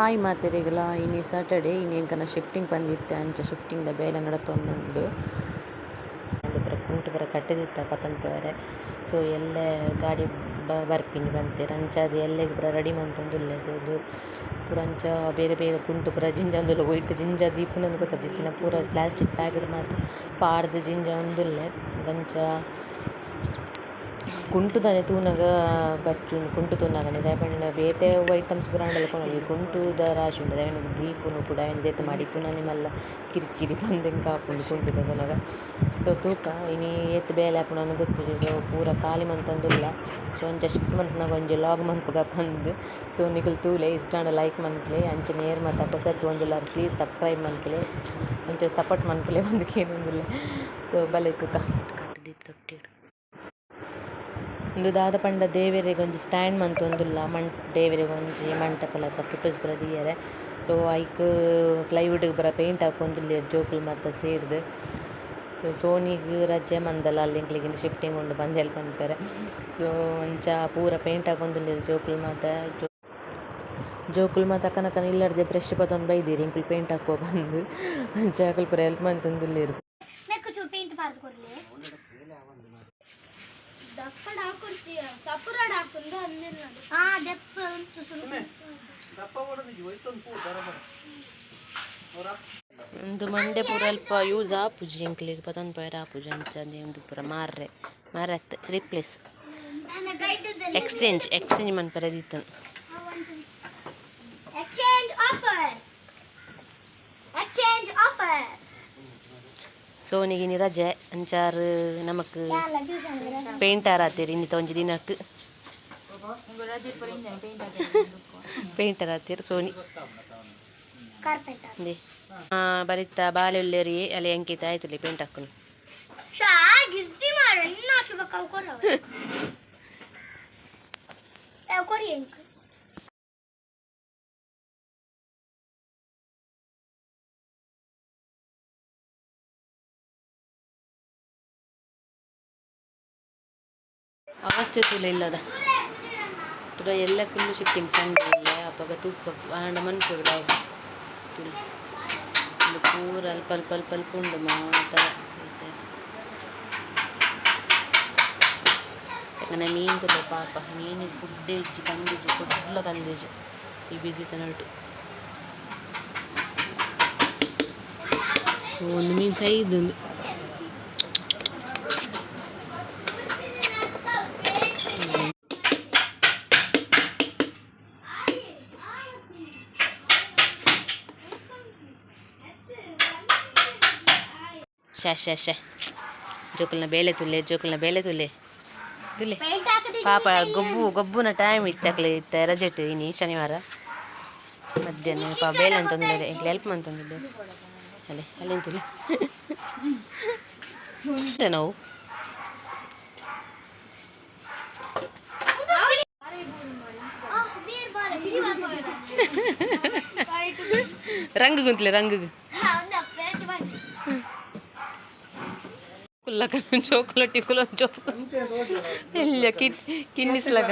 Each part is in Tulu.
ಹಾಯ್ ಮಾತೆರೆಗಳ ಇನಿ ಸ್ಯಾಟರ್ಡೆ ಇನಿ ಎಂಕನ ಶಿಫ್ಟಿಂಗ್ ಬಂದಿತ್ತೆ ಅಂಚ ಶಿಫ್ಟಿಂಗ್ ದ ಬೇಲೆ ನಡತೊಂದುಂಡು ಉಂದು ಪೂರ ಕುಂಟು ಪೂರ ಕಟ್ಟುದಿತ್ತ ಪತೊಂದು ಪೋಯೆರೆ ಸೊ ಎಲ್ಲೆ ಗಾಡಿ ಬರ್ಪಿನಿ ಪಂತೆರ್ ಅಂಚಾದ್ ಎಲ್ಲೆಗ್ ಪೂರ ರೆಡಿ ಮಂತೊಂದುಲ್ಲೆ ಸೊ ಉಂದು ಪೂರ ಅಂಚ ಬೇಗ ಬೇಗ ಕುಂಟು ಪೂರ ಜಿಂಜೊಂದುಲ್ಲೆ ಒಯಿಟ್ ಜಿಂಜ ದೀಪುನಂದ್ ಗೊತ್ತಾಪುಜಿ ಇತ್ತಿನ ಪೂರ ಪ್ಲಾಸ್ಟಿಕ್ ಬ್ಯಾಗ್ ಮಾತ ಪಾಡ್ದ್ ಜಿಂಜೊಂದುಲ್ಲೆ ಅಂಚ ಕುಂಟು ದಾನೆ ತೂನಗ ಬಚ್ಚುಂಡು ಕುಂಟು ತೂನಗನೆ ದಾಯೆ ಪಂಡ ಬೇತೆ ಐಟಮ್ಸ್ ಪೂರ ಆಂಡಲ ಕೊನೊಲಿ ಕುಂಟುದ ರಾಶಿ ಉಂಡು ದಾಯೆ ದೀಪುನು ಕೂಡ ಐನ್ ದೇತ್ ಮಡಿಪುನನೆ ಮಲ್ಲ ಕಿರಿಕಿರಿ ಪಂದ್ ಎಂಕ್ ಆಪುಂಡು ಕುಂಟು ತೂನಗ ಸೊ ತೂಕ ಇನಿ ಏತ್ ಬೇಲೆ ಆಪುಂಡು ಗೊತ್ತುಜಿ ಸೊ ಪೂರ ಖಾಲಿ ಮಂತೊಂದುಲ್ಲ ಸೊ ಒಂಜ ಶಿಫ್ಟ್ ಮನ್ಪುನಗ ಒಂಜಿ ಲಾಗ್ ಮನ್ಪುಗ ಪಂದ್ ಸೊ ನಿಕುಲು ತೂಲೆ ಇಷ್ಟ ಆಂಡ ಲೈಕ್ ಮನ್ಪುಲೆ ಅಂಚನೆ ಏರ್ ಮಾತ ಪೊಸತ್ ತೂವೊಂದುಲ್ಲಾರ್ ಪ್ಲೀಸ್ ಸಬ್ಸ್ಕ್ರೈಬ್ ಮನ್ಪುಲೆ ಒಂಚೂರು ಸಪೋರ್ಟ್ ಮನ್ಪುಲೆ ಪಂದ್ ಕೇನೊಂದುಲ್ಲೆ ಸೊ ಬಲೆ ತೂಕ ಉಂದು ದಾದ ಪಂಡ ದೇವೆರೆಗ್ ಒಂಜಿ ಸ್ಟ್ಯಾಂಡ್ ಮಂತೊಂದುಲ್ಲ ದೇವೆರೆಗ್ ಒಂಜಿ ಮಂಟಪ ಲೆಕ ಫೋಟೋಸ್ ಪೂರ ದೀಯೆರೆ ಸೊ ಐಕ್ ಪ್ಲೈವುಡ್ ಪೂರ ಪೇಂಟ್ ಹಾಕೊಂದುಲ್ಲೆರ್ ಜೋಕುಲು ಮಾತ ಸೇರ್ದ್ ಸೊ ಸೋನಿಗ್ ರಜೆ ಮಂದಲ ಅಲ್ ಎಂಕ್ಲೆಗ್ ಇನಿ ಶಿಫ್ಟಿಂಗ್ ಉಂಡು ಪಂದ್ ಹೆಲ್ಪ್ ಮನ್ಪೆರೆ ಸೊ ಅಂಚ ಪೂರ ಪೇಂಟ್ ಹಾಕೊಂದುಲ್ಲೆರ್ ಜೋಕುಲು ಮಾತ ಜೋಕುಲು ಮಾತ ಅಕನಕನ ಇಲ್ಲರ್ದೆ ಬ್ರಷ್ ಪತೊಂದು ಬೈದೆರ್ ಎಂಕುಲು ಪೇಂಟ್ ಹಾಕುವ ಪಂದ್ ಅಂಚ ಅಕುಲು ಪೂರ ಹೆಲ್ಪ್ ಮಂತೊಂದುಲ್ಲೆರ್ ಪೇಂಟ್ ಪಾಡ್ದ್ ಕೊರ್ಲೆ ಉಂದು ಮಂಡೆ ಪೂರ ಅಲ್ಪ ಯೂಸ್ ಆಪುಜಿ ಎಂಕ್ಲೆಗ್ ಪತೊಂದು ಪೋಯೆರೆ ಆಪುಜಿ ಅಂಚ ಉಂದು ಪೂರ ಮಾರ್ರೆ ಮಾರತ್ ರಿಪ್ಲೇಸ್ ಎಕ್ಸ್ಚೇಂಜ್ ಎಕ್ಸ್ಚೇಂಜ್ ಮನ್ಪೆರೆ ದೀತುಂಡು exchange offer exchange offer ಸೋನಿಗೆ ಇನಿ ರಜೆ ಅಂಚಾರು ನಮಕ್ ಪೇಂಟರ್ ಆತೇರ್ ಇನ್ನಿತ ಒಂಜಿ ದಿನಕ್ ಪೇಂಟರ್ ಆತೇರ್ ಸೋನಿ ಬರಿತ ಬಾಲೆ ಉಲ್ಲೇರಿ ಅಲ್ಲಿ ಅಂಕಿತ ಆಯ್ತುಲಿ ಪೇಂಟ್ ಹಾಕುನು ಅವಸ್ಥೆ ತೂಲೆ ಇಲ್ಲದ ತೂಡ ಎಲ್ಲ ಫುಲ್ ಶಿಫ್ಟಿಂಗ್ ಸಂಡೆ ಇಲ್ಲ ಅಪಗ ತೂಕ ಆಂಡ ಮನ್ಪೊಡು ತುಲೆ ಉಂದು ಪೂರ ಅಲ್ಪ ಅಲ್ಪ ಅಲ್ಪ ಅಲ್ಪ ಉಂಡು ಮಾತ ಯಾಕಂದ್ರೆ ಮೀನು ತುಲೆ ಪಾಪ ಮೀನು ಗುಡ್ಡೆ ಇಜ್ಜಿ ಕಂದಿಜಿ ಕುಡ್ಲ ಕಂದಿಜಿ ಈ ಬಿಸಿ ತನಟು ಒಂದು ಮೀನು ಸೈದ್ ಉಂದು ಶೇ ಶೇ ಶೇ ಜೋಕುಲ್ನ ಬೇಲೆ ತುಲೆ ಜೋಕುಲ್ನ ಬೇಲೆ ತುಲೆ ತುಲೆ ಪಾಪ ಗೊಬ್ಬು ಗೊಬ್ಬುನ ಟೈಮ್ ಇತ್ತಕ್ಲೆ ಇತ್ತ ರಜೆಟ್ ಇನಿ ಶನಿವಾರ ಮಧ್ಯಾಹ್ನ ಪಾಪ ಬೇಲೆ ಅಂತಂದಿಲ್ಲ ಎಂಕ್ಲೆ ಹೆಲ್ಪ್ ಮಂತೊಂದುಲ್ಲೆ ಅಲ್ಲೇ ಅಲ್ಲೇನು ತುಲೆ ನಾವು ರಂಗು ಗುಂತ್ಲೆ ರಂಗು ಕುಲ್ಲಕ ಚೋಕುಲ ಟಿಕುಲ ಚೋಕು ಎಲ್ಲ ಕಿನ್ನಿಸ್ಲಕ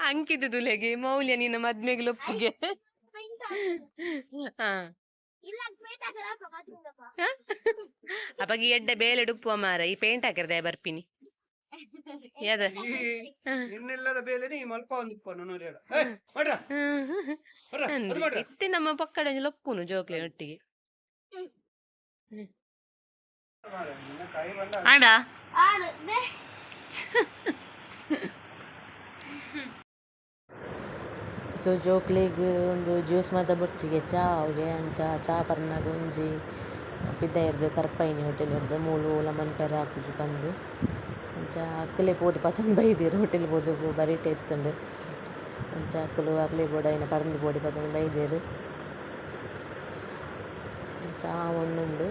ಅಂಕಿತ ತುಲೆಗೆ ಮೌಲ್ಯ ನಿನ್ನ ಮದ್ಮೆಗೆ ಲೊಪ್ಪಿಗೆ ಅಪಗ ಎಡ್ಡೆ ಬೇಲೆ ಡುಪ್ಪುವ ಮಾರ ಈ ಪೇಂಟ್ ಹಾಕಿರ್ದೆ ಬರ್ಪಿನಿ ಯಾದ ನಿನ್ನೆಲ್ಲದ ಬೇಲೆ ನೀ ಮಲ್ಪ ಇತ್ತೆ ನಮ್ಮ ಪಕ್ಕಡ ಒಂಜಿ ಲೊಪ್ಪುನು ಜೋಕ್ಲೆ ಒಟ್ಟಿಗೆ ಆಡ ಸೊ ಜೋಕ್ಲೆಗ್ ಒಂದು ಜ್ಯೂಸ್ ಮಾತ ಬೊರ್ಚಿಗೆ ಚಾ ಅವುಗೆ ಅಂಚ ಚಾ ಪರ್ನಾಗ ಒಂಜಿ ಪಿದಯಿರ್ದ್ ತರ್ಪೈನಿ ಹೋಟೆಲ್ ಇರ್ದ್ ಮೂಲು ಓಲ ಮನ್ಪೆರೆ ಆಪುಜಿ ಪಂದ್ ಅಂಚ ಅಕ್ಕಲೆ ಪೋದು ಪತೊಂದು ಬೈದೆರ್ ಹೋಟೆಲ್ ಪೋದು ಬರಿಟೆ ಇತ್ತುಂಡು. ಅಂಚ ಅಕ್ಕಲು ಅಕ್ಲೆ ಬೋಡಾಯಿನ ಪರ್ಂದ್ ಪೋಡಿ ಪತೊಂದು ಬೈದೆರ್. ಅಂಚ ಆವೊಂದುಂಡು.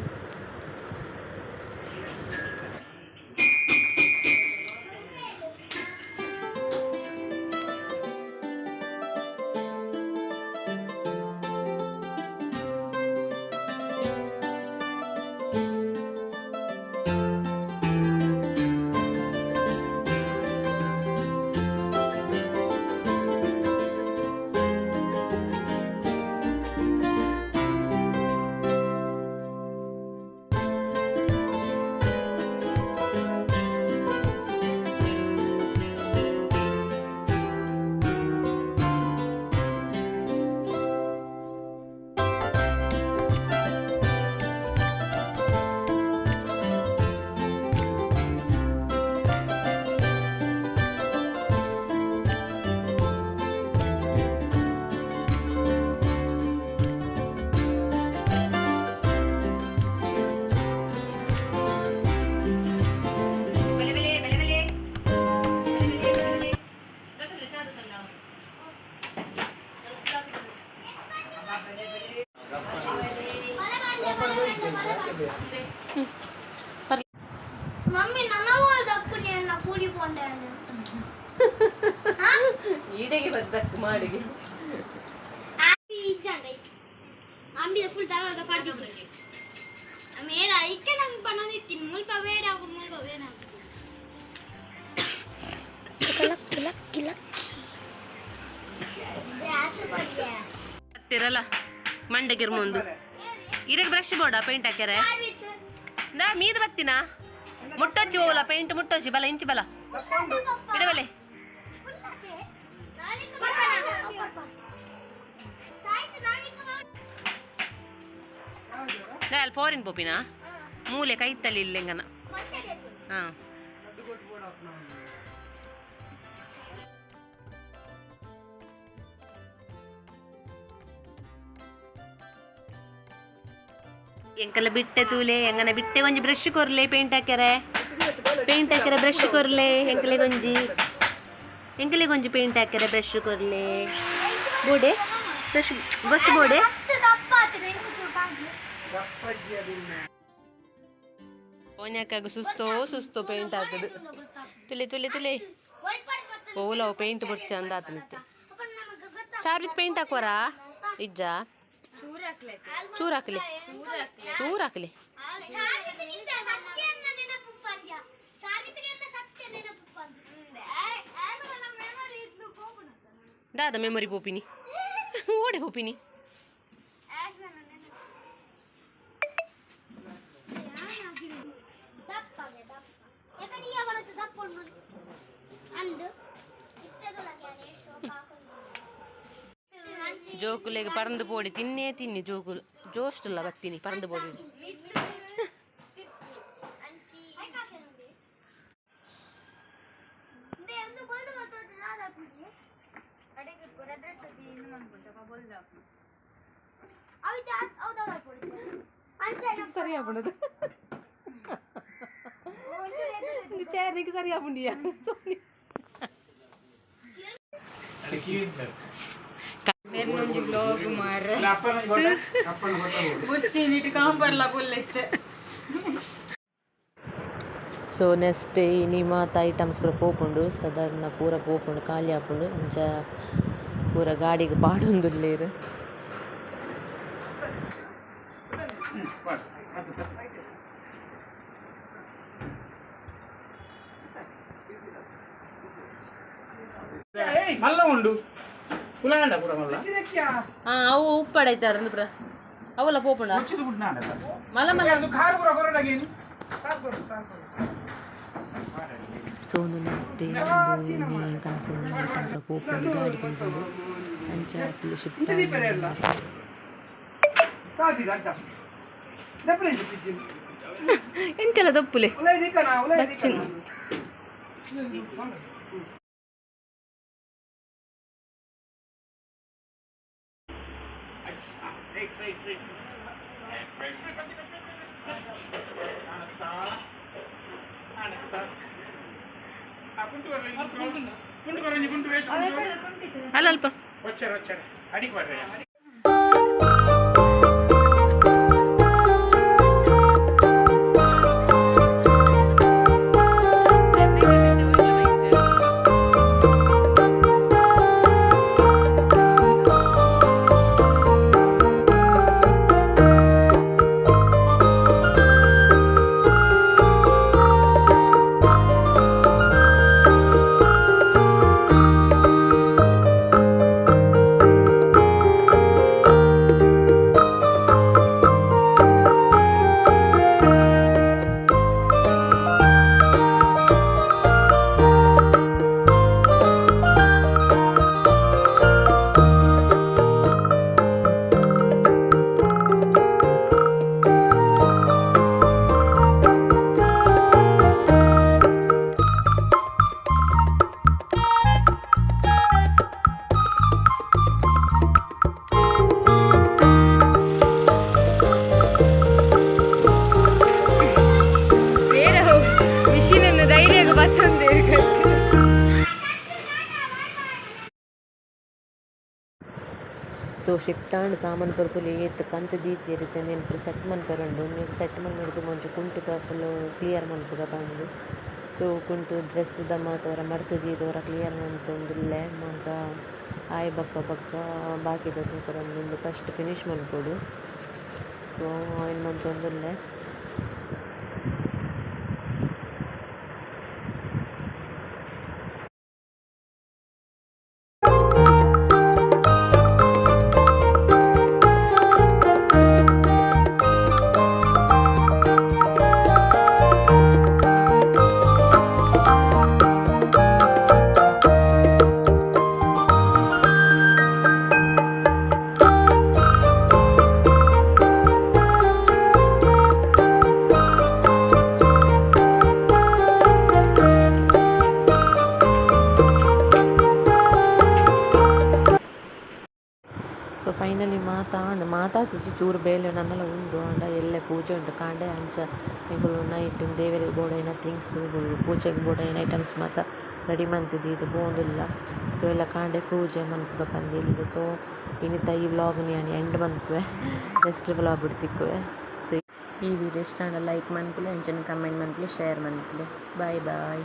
ಮಮ್ಮಿ ನನ್ನ ದಪ್ಪು ನನ್ನ ಕೂಡಿ ಕೊಂಡೆ. ಈಡೆಗೆ ಬದ್ದಕ್ಕು ಮಾಡಿಗೆ ಅಂಬಿದ ಫುಲ್ ದಾದ ಪಾಡ್ದಿದ್ದೆ ಮೇರ ಐಕೆ ನಂಗೆ ಬನ್ನದಿತ್ತೀನಿ ಮುಲ್ಪ ಬೇಡ ಮುಲ್ಪ ಬೇಡ. ಲಕ್ಕಿ ಲಕ್ಕಿ ಲಕ್ಕಿ ಹತ್ತಿರಲ್ಲ ಮಂಡೆಗಿರ್ ಮುಂದು ಇರಗ್ ಬ್ರಷ್ ಬೋಡ ಪೇಂಟ್ ಹಾಕ್ಯಾರೆ ನಾ ಮೀದ ಬತ್ತಿನ ಮುಟ್ಟೊಚ್ಚಿ ಹೋಗಲ್ಲ ಪೇಂಟ್ ಮುಟ್ಟೊಚ್ಚಿ ಬಲ ಇಂಚಿ ಬಲ ಇಡಬಲೆ. ಅಲ್ಲಿ ಫಾರಿನ್ ಪೋಪಿನ ಮೂಲೆ ಕೈತಲ್ಲಿ ಇಲ್ಲೆಂಗನ. ಹಾಂ ಎಂಕಲ್ಲ ಬಿಟ್ಟೆ ತೂಲೆ ಎಂಗನ ಬಿಟ್ಟೆ ಒಂಜಿ ಬ್ರಷ್ ಕೊರ್ಲೆ ಪೇಂಟ್ ಹಾಕ್ಯಾರೆ ಪೇಂಟ್ ಹಾಕ್ಯಾರೆ ಬ್ರಷ್ ಕೊರ್ಲೆ ಎಂಕಲೆ ಗೊಂಜಿ ಎಂಕಲೆ ಗೊಂಜಿ ಪೇಂಟ್ ಹಾಕ್ಯಾರೆ ಬ್ರಷ್ ಕೊರ್ಲೆ ಬೋಡೆ ಬ್ರಷ್ ಬ್ರಷ್ ಬೋಡೆ. ಓನ್ಯಾಕಾಗ ಸುಸ್ತೋ ಸುಸ್ತೋ ಪೇಂಟ್ ಹಾಕುದು ತುಲೆ ತುಲೆ ತುಲೆ ಓಲವು ಪೇಂಟ್ ಬೊರ್ಚ ಅಂದಾತು ನಿತ್ಯ ಚಾರ್ವಿತ್ ಪೇಂಟ್ ಹಾಕುವರಾ ಇಜ್ಜಾ ಚೂರು ಹಾಕಲಿ ಚೂರು ಹಾಕಲಿ. ದಾದ ಮೆಮೊರಿ ಪೋಪಿನಿ ಓಡೆ ಪೋಪಿನಿ. ಜೋಕುಲೆಗ್ ಪರಂದು ಪೋಡಿ ತಿನ್ನೇ ತಿನ್ನಿ ಜೋಕುಲು ಜೋಷ್ಟುಲ್ಲ ಬತ್ತೀನಿ ಪರಂದು ಪೋಡಿ. ಸರಿ ಆಪುಂಡದು ಚೇರ್ನಿಗೆ ಸರಿ ಆಪುಂಡಿಯಾ ಸೋನಿ. ಮೆರ್ನೊಂಜಿ ವ್ಲಾಗ್ ಮಾರ್ರೆ ಬೊಚ್ಚಿ ನೀಟ್ ಕಾಂಬರ್ಲ ಪುಲ್ಲೆತ್ತೆ. ಸೊ ನೆಕ್ಸ್ಟ್ ಇನಿ ಮಾತ ಐಟಮ್ಸ್ ಪೂರ ಪೋಪುಂಡು ಸಾಧಾರಣ ಪೂರ ಪೋಪುಂಡು ಖಾಲಿ ಆಪುಂಡು ಅಂಚ ಪೂರ ಗಾಡಿಗೆ ಪಾಡೊಂದುಲ್ಲೆರ್. ಮಲ್ಲ ಉಂಡು ಕುಲಾಂಡ ಪೂರ ಮಲ್ಲ. ಅವು ಉಪ್ಪಡೈತಾರ ಪೂರ ಅವಲ ಪೋಪುಂಡ ಮಲ್ಲ ಮಲ್ಲ ಖಾರ ಪೂರ ಕೊರಡಗೆ. ಸೊ ಒಂದು ನೆಕ್ಸ್ಟ್ ಡೇ ಒಂದು ಕನಪುಂಡು ಐಟಮ್ ಪೂರ ಪೋಪುಂಡು ಗಾಡಿ ಬೈದುಂಡು ಅಂಚ ಫುಲ್ ಶಿಫ್ಟ್. ಎಂತೆಲ್ಲ ದಪ್ಪುಲೆ ಬಚ್ಚಿನ. ಅಲ್ಲ ಅಲ್ಪ ಸೊ ಶಿಫ್ಟ್ ಆಂಡ್ ಸಾಮಾನು ಪೊರ್ತುಲು ಏತ್ ಕಂತ್ ದೀತೆರ್ ಇತ್ತೆ ಸೆಟ್ ಮನ್ಪೆರೆ ಉಂಡು ಸೆಟ್ ಮನ್ಪೆರೆ ಒಂಜಿ ಕುಂಟುದ ಫುಲ್ ಕ್ಲಿಯರ್ ಮನ್ಪುಗ ಪಂದ್. ಸೊ ಕುಂಟು ಡ್ರೆಸ್ ದ ಮಾತ ಒರ ಮಡ್ತ್ ದೀದ್ ಒರ ಕ್ಲಿಯರ್ ಮಂತೊಂದುಲ್ಲೆ ಮಾತ ಆಯಿ ಬೊಕ್ಕ ಬೊಕ್ಕ ಬಾಕಿದ ತೂಪರೆ ಉಂದು ಫಸ್ಟ್ ಫಿನಿಶ್ ಮನ್ಪೊಡು. ಸೊ ಐನ್ ಮಂತೊಂದುಲ್ಲೆ. ಸೊ ಫೈನಲಿ ಮಾತಾ ಆಂಡ್ ಮಾತಾತಿಜಿ ಚೂರು ಬೇಲೆ ನನ್ನಲ ಉಂಡು ಆಂಡ ಎಲ್ಲೆ ಪೂಜೆ ಉಂಡು ಕಾಂಡೆ ಅಂಚ ಎಂಕುಲು ನೈಟ್ ದೇವೆರೆಗ್ ಬೋಡಾಯಿನ ಥಿಂಗ್ಸ್ ಪೂಜೆಗ್ ಬೋಡಾಯಿನ ಐಟಮ್ಸ್ ಮಾತ ರೆಡಿ ಮಂತುದೀದ್ ಪೋವೊಂದುಲ್ಲ. ಸೊ ಎಲ್ಲ ಕಾಂಡೆ ಪೂಜೆ ಮನ್ಪುಗ ಪಂದ್ ಸೊ ಇನಿತ ಈ ವ್ಲಾಗ್ ಯಾನ್ ಎಂಡ್ ಮನ್ಪುವೆ ನೆಕ್ಸ್ಟ್ ವ್ಲಾಗ್ ತಿಕ್ಕುವೆ. ಸೊ ಈ ವಿಡಿಯೋ ಇಷ್ಟ ಆಂಡ ಲೈಕ್ ಮನ್ಪುಲೆ ಅಂಚನೆ ಕಮೆಂಟ್ ಮನ್ಪುಲೆ ಶೇರ್ ಮನ್ಪುಲೆ. Bye boy.